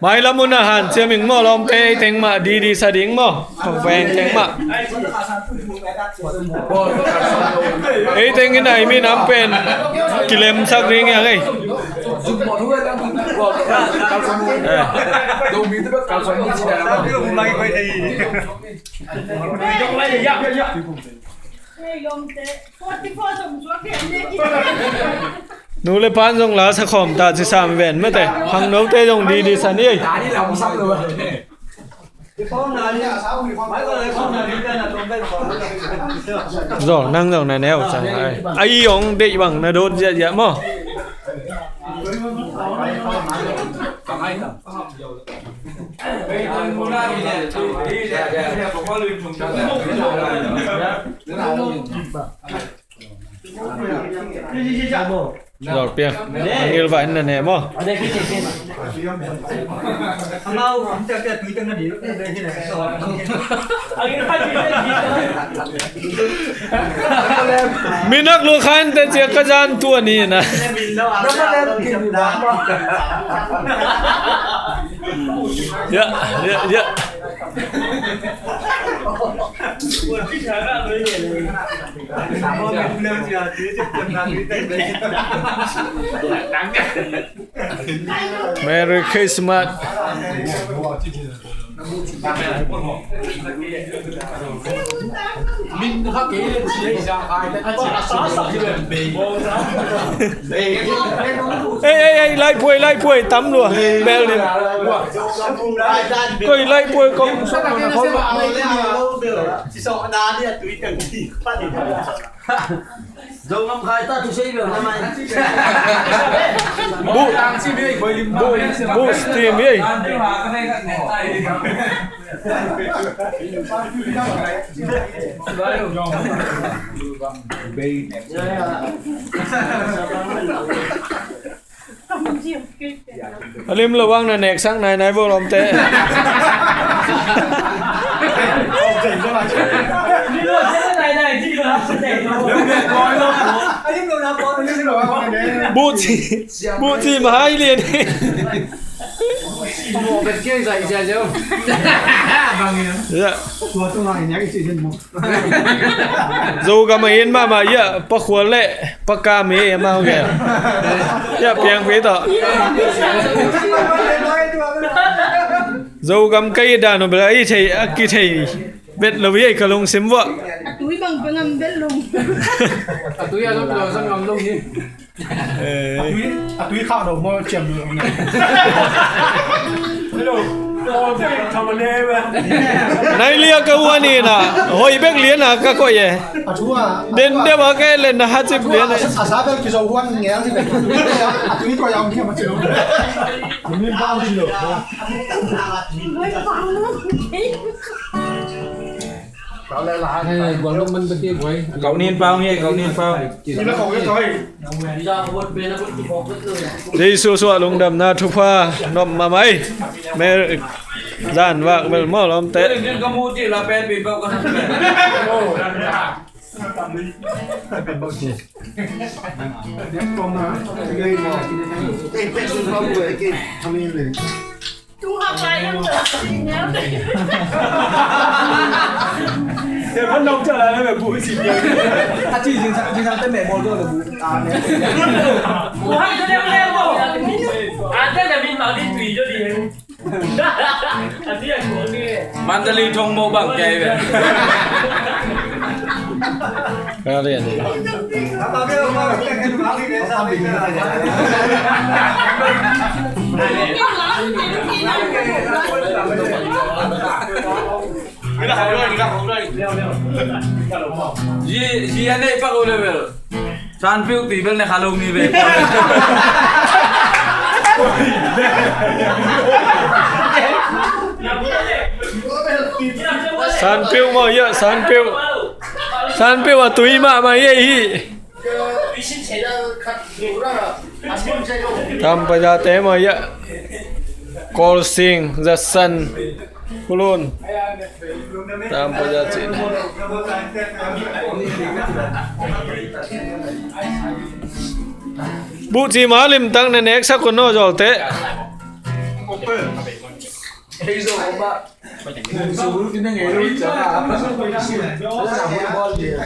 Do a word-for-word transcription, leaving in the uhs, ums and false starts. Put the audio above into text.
Mailam un a hanciam ing maw lawmte, ei teng mah didi sa ding maw? Khong peng teng mah. Ei teng in a i minam pen kilemsak ding hi a ngei. Eh. Nu le pan zong la sa khawm ta ci sam ven mate. Hang note zong didi sa ni ei. Zol nang zong na neu cang ai. Ai ong deih bang na dot ziahziah maw? Zol piang. Ngil va in na ne maw? Minak lu khan te cia ka zan tua ni na. Ya, ya, ya. Merry Christmas. Ei, ei, ei, lai puai, lai puai, tam lua. Bel ni. Koi lai puai kong suk na kong. Zogam khai ta tu sei bel na mai. Bu, bu, bu steam ei. A lim lo ang na neksak nainai bo lawmte. Buci, buci mahai lian. Ya. Zogam a hin mahmah ia, pakhual le pakam hi amau ke. Ia piang pi tawh. Zogam ka it dan uh bel a i thei, a kithei bet lo hi ei ka lungsim vuah. A tui bang pengam bel lung. A tui a lo lo sang ngam lo hi. Eh. A tui, a tui khah lo maw ciam lo. Hello. Nai lia ka uan ina. Hoi bek lian a ka koih e. A thu a. Den deuh a ka et le na ha cip lian e. A sa bel kizo huan ngel hi bek. A tui koih a ong hi ma cilo. Min bang cilo. Kau nin pau nge, kau nin pau. Jesu suah lungdamna thupha nop mahmah ei. Mer zan vak bel maw lawmte. Mandalay thong mo bang kei ve. Ka lian. Zi, zi a neih pak uh le bel. Sanpiuh tui bel ne kha lo mi ve. Sanpiuh maw ia, Sanpiuh. Sanpiuh a tui mahmah ia hi. Tampazate maw ia. Kawlsing, Zatsan. Kulun. Tam pa ja cin. Buh ci ma limtak na nek sa kun no jol te.